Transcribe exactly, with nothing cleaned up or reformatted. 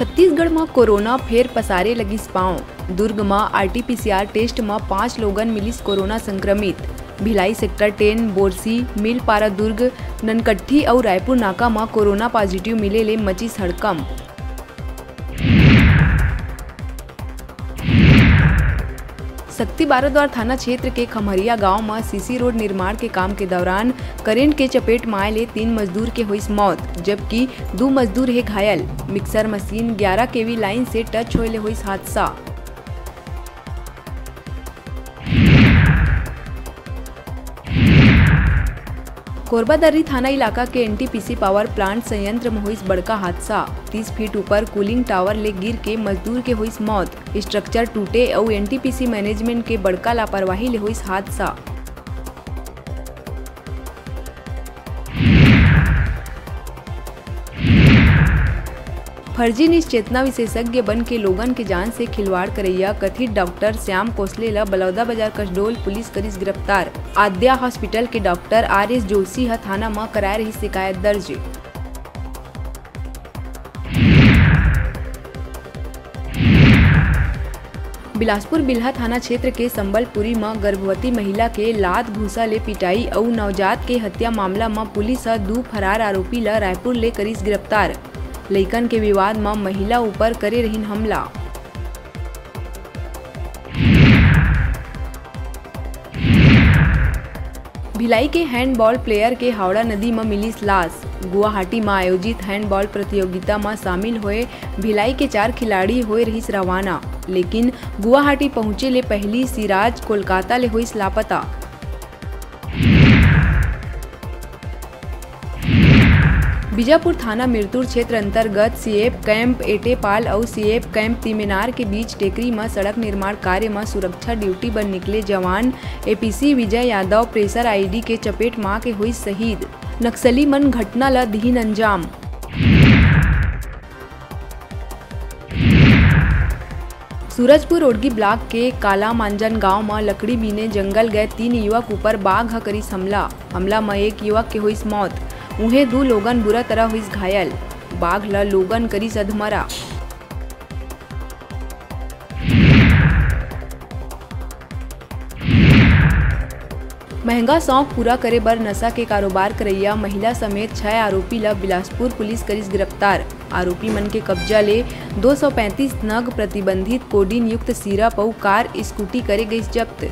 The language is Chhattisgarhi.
छत्तीसगढ़ म कोरोना फेर पसारे लगिस पांव। दुर्ग म आरटीपीसीआर टेस्ट म पांच लोगन मिलिस कोरोना संक्रमित। भिलाई सेक्टर टेन, बोरसी, मिलपारा दुर्ग, ननकट्ठी अउ रायपुर नाका म कोरोना पॉजिटिव मिले ले मचिस हड़कंप। सक्ती बाराद्वार थाना क्षेत्र के खम्हरिया गांव म सीसी रोड निर्माण के काम के दौरान करेंट के चपेट म आए ले तीन मजदूर के होइस मौत, जबकि दू मजदूर हे घायल। मिक्सर मशीन ग्यारह केवी लाइन से टच होए ले होइस हादसा। कोरबादर्री थाना इलाका के एनटीपीसी पावर प्लांट संयंत्र म होइस बड़का हादसा। तीस फीट ऊपर कूलिंग टावर ले गिर के मजदूर के होइस मौत। स्ट्रक्चर टूटे अउ एनटीपीसी मैनेजमेंट के बड़का लापरवाही ले होइस हादसा। फर्जी निश्चेतना विशेषज्ञ बन के लोगन के जान से खिलवाड़ करइया कथित डॉक्टर श्याम कोसले ल बलौदाबाजार कसडोल पुलिस करिस गिरफ्तार। आद्या हॉस्पिटल के डॉक्टर आर एस जोशी ह थाना म कराए रहिस शिकायत दर्ज। बिलासपुर बिल्हा थाना क्षेत्र के संबलपुरी म गर्भवती महिला के लात घूसा ले पिटाई अउ नवजात के हत्या मामला म पुलिस ह दू फरार आरोपी ल रायपुर ले करिस गिरफ्तार। लइकन के विवाद म महिला ऊपर करे रहिन हमला। भिलाई के हैंडबॉल प्लेयर के हावड़ा नदी म मिलिस लाश। गुवाहाटी म आयोजित हैंडबॉल प्रतियोगिता म शामिल होए भिलाई के चार खिलाड़ी होए रहिस रवाना, लेकिन गुवाहाटी पहुंचे ले पहिली सिराज कोलकाता ले होइस लापता। बीजापुर थाना मिरतुर क्षेत्र अंतर्गत सीएफ कैंप एटेपाल अउ सीएफ कैंप तीमेनार के बीच टेकरी म सड़क निर्माण कार्य म सुरक्षा ड्यूटी बर निकले जवान APC Vijay Yadav pressure ID के चपेट म आके होइस शहीद। नक्सली मन घटना ल दिहिन अंजाम। सूरजपुर ओडगी ब्लॉक के काला मांजन गांव म लकड़ी बीने जंगल गए तीन युवक ऊपर बाघ ह करिस हमला। हमला म एक युवक के होइस मौत, उहें दू लोगन बुरा तरह होइस घायल। बाघ ल लोगन करिस अधमरा। महंगा शौक पूरा करे बर नशा के कारोबार करइया महिला समेत छह आरोपी ल बिलासपुर पुलिस करिस गिरफ्तार। आरोपी मन के कब्जा ले दो सौ पैंतीस नग प्रतिबंधित कोडीन युक्त सिरप अउ कार स्कूटी करे गइस जब्त।